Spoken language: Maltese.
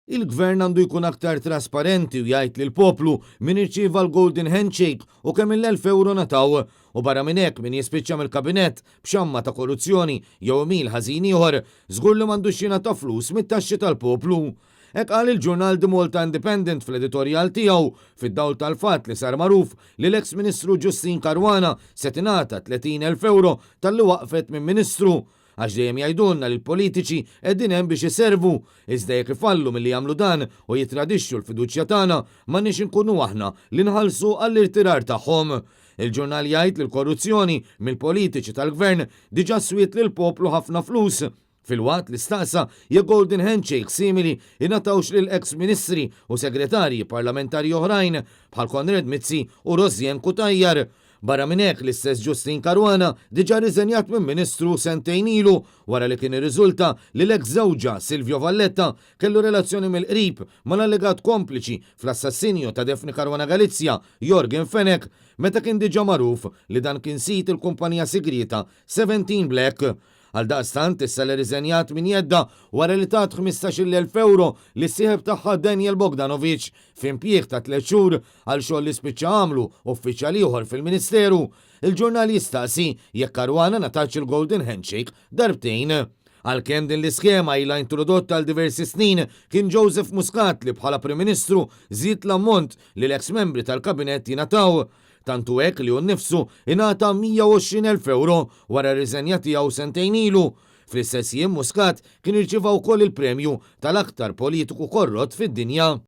Il-Gvern għandu jkun aktar trasparenti u jgħid lill-poplu min irċieva l-golden handshake u kemm-il elf ewro ngħataw. U barra minn hekk min jispiċċa mill-Kabinett b'xamma ta' korruzzjoni jew għemil ħażin ieħor, żgur li m'għandux jingħata flus mit-taxxi tal-poplu. Hekk qal il-ġurnal The Malta Independent fl-editorjal tiegħu fid-dawl tal-fatt li sar magħruf li l-eks Ministru Justyne Caruana se tingħata 30,000 ewro talli waqfet minn Ministru. Għax dejjem jgħidulna li l-politiċi qegħdin hemm biex iservu, iżda jekk ifallu milli jagħmlu dan u jittradixxu l-fiduċja tagħna, m'għandniex inkunu aħna li nħallsu għall-irtirar tagħhom. Il-ġurnal jgħid li l-korruzzjoni mill-politiċi tal-Gvern diġà swiet lill-poplu ħafna flus, filwaqt li staqsa jekk golden handshake simili ingħatawx lil eks ministri u segretarji parlamentari oħrajn bħal Konrad Mizzi u Rosianne Cutajar. Barra minn hekk, l-istess Justyne Caruana diġà rriżenjat minn Ministru sentejn ilu wara li kien irriżulta li l-eks żewġha Silvio Valletta kellu relazzjoni mill-qrib mal-allegat kompliċi fl-assassinju ta' Daphne Caruana Galizia, Yorgen Fenech, meta kien diġà magħruf li dan kien sid il-kumpanija sigrieta 17 Black. Għaldaqstant, issa li rriżenjat minn jeddha wara li tat 15,000 ewro lis-sieħeb tagħha Daniel Bogdanovic f'impjieg ta' tliet xhur għal xogħol li spiċċa għamlu uffiċjal ieħor fil-Ministeru, il-ġurnal jistaqsi jekk Caruana ngħatatx il-golden handshake darbtejn. Għalkemm din l-iskema ilha introdotta għal diversi snin, kien Joseph Muscat li bħala Prim Ministru żied l-ammont li l-eks membri tal-Kabinett jingħataw. Tant hu hekk li hu nnifsu ingħata 120,000 ewro wara r-riżenja tiegħu sentejn ilu. Fl-istess jiem Muscat kien irċieva wkoll il-premju tal-aktar politiku korrott fid-dinja.